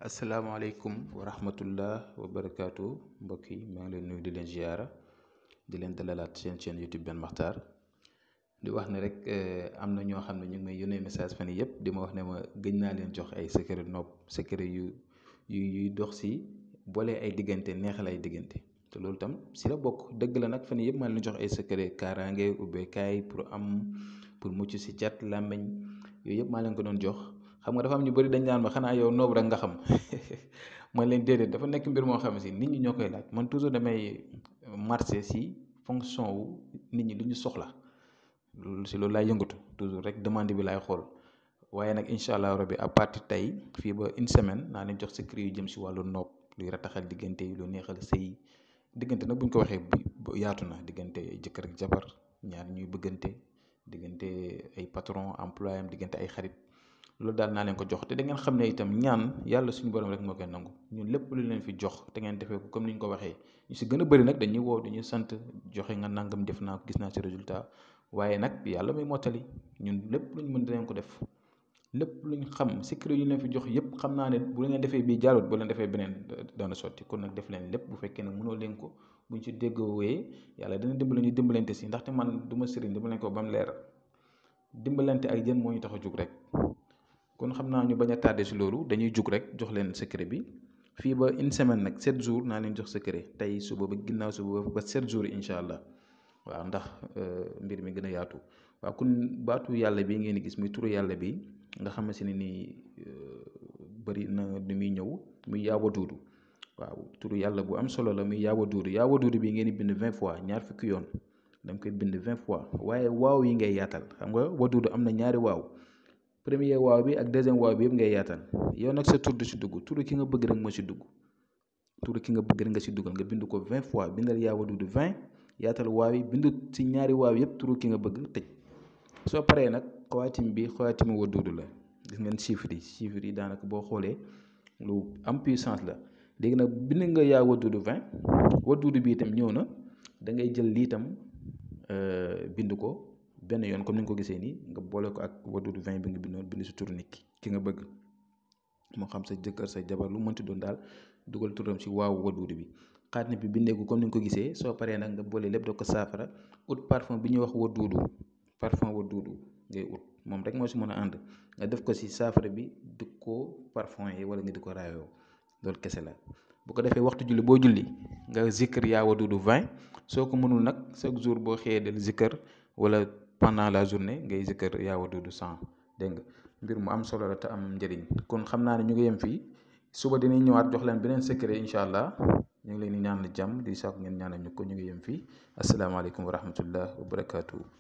asalaamaaleykum wa rahmatullah wa barakaatu mbokk yi maa ngi leen nuyu di leen ziara di leen dalalaat seen chaîne YouTube Ben Makhtar di wax ne rek am na ñoo xam ne ñu ngi may yónnee message fan yii yëpp di ma wax ne ma gëj naa leen jox ay secret nopp secret yuy dox si boole ay diggante neexal ay diggante te loolu tam si la bokk dëgg la nag fan yii yëpp maa leen jox ay secret kaaraange ubbeekaay pour mucc si cat làmmiñ yooyu yëpp maa leen ko doon jox. xam nga dafa am ñu bëri dañ naan ma xanaa yow noob rek nga xam man leen déedéet dafa nekk mbir moo xam si nit ñi ñoo koy laaj man toujours damay marché si fonction wu nit ñi lu ñu soxla loolu laay yëngatu toujours rek demande bi laay xool waaye nag incha allah rabbi à partir tey fii ba une semaine naa leen jox secret yu jëm si wàllu noob luy rataxal diggante yi lu neexal sëy diggante nag bu ñu ko waxee bi yaatu na diggante jëkkër ak jabar ñaar ñuy bëggante diggante ay patron employé am diggante ay xarit. loolu daal naa leen ko jox te da ngeen xam ne itam ñaan yàlla suñu borom rek moo koy nangu ñun lépp lu leen fi jox te ngeen defee ko comme ni ñu ko waxee ñu si gën a bëri nag dañuy woo dañuy sant joxe nga nangam def naa ko gis naa si résultat waaye nag yàlla muy mottali ñun lépp luñ mën dinañ ko def lépp luñ xam secret yu leen fi jox yëpp xam naa ne bu ngeen defee bii jaalut bu leen defee beneen dana sotti kon nag def leen lépp bu fekkee ne mënoo leen ko buñ ci déggoowee yàlla dina dimbali ñu dimbalante si ndaxte man du ma sëriñ dama leen ko ba mu leer dimbalante ak jën moo ñu tax a jug rek. kon xam naa ñu bañ a tardé si loolu dañuy jug rek jox leen secret bi fii ba une semaine nag 7 jours naa leen jox secret tey suba ba ginnaaw suba ba 7 jours incha allah waaw ndax mbir mi gën a yaatu waaw kon baatu yàlla bi ngeen di gis muy turu yàlla bi nga xam ne nii bëri na ni muy ñëw muy yaawa duudu waaw turu yàlla bu am solo la muy yaawa duudu bi ngeen di bind 20 fois ñaar fukki yoon da nga koy bind 20 fois waaye waaw yi ngay yaatal xam nga waduudu am na ñaari waaw. premier waaw bi ak deuxième waaw bi yëpp ngay yaatal yow nag sa tur du si dugg turu ki nga bëgg rek moo si dugg turu ki nga bëgg rek nga si duggal nga bind ko 20 fois bindal yaa waduudu 20 yaatal waaw yi bind si ñaari waaw yëpp turu ki nga bëgg tëj soo paree nag xawaatim bi xawaatimu waduudu la gis ngeen chiffres yi daanaka boo xoolee lu am puissance la léegi nag bind nga yaa waduudu 20 waduudu bi itam ñëw na da ngay jël lii itam bind ko. benn yoon comme ni nga ko gisee nii nga boole ko ak waduudu 20 bi nga bindoon bind si turu nit ki nga bëgg moo xam sa jëkkër sa jabar lu mënti doon daal dugal turam si waaw waduudu bi xaatime bi bindee ko comme ni nga ko gisee soo paree nag nga boole lépp doo ko saafara ut parfum bi ñuy wax waduudu ngay ut moom rek moo si mën a ànd nga def ko si saafara bi di ko parfum yi wala nga di ko raayoo loolu kese la bu ko defee waxtu julli boo julli nga zikkër yaa waduudu 20 soo ko mënul nag chaque jour boo xëyee del zikkër wala pendant la journée ngay zikkër yaa waduudu 100 dégg nga mbir mu am solo la te am njëriñ kon xam naa ne ñu ngi yem fii suba dinañ ñëwaat jox leen beneen secret incha allah ñu ngi leen di ñaanal jàmm di saako ngeen ñaanal ñu ko ñu ngi yem fii asalaamaaleykum wa rahmatullah wa barakaatu.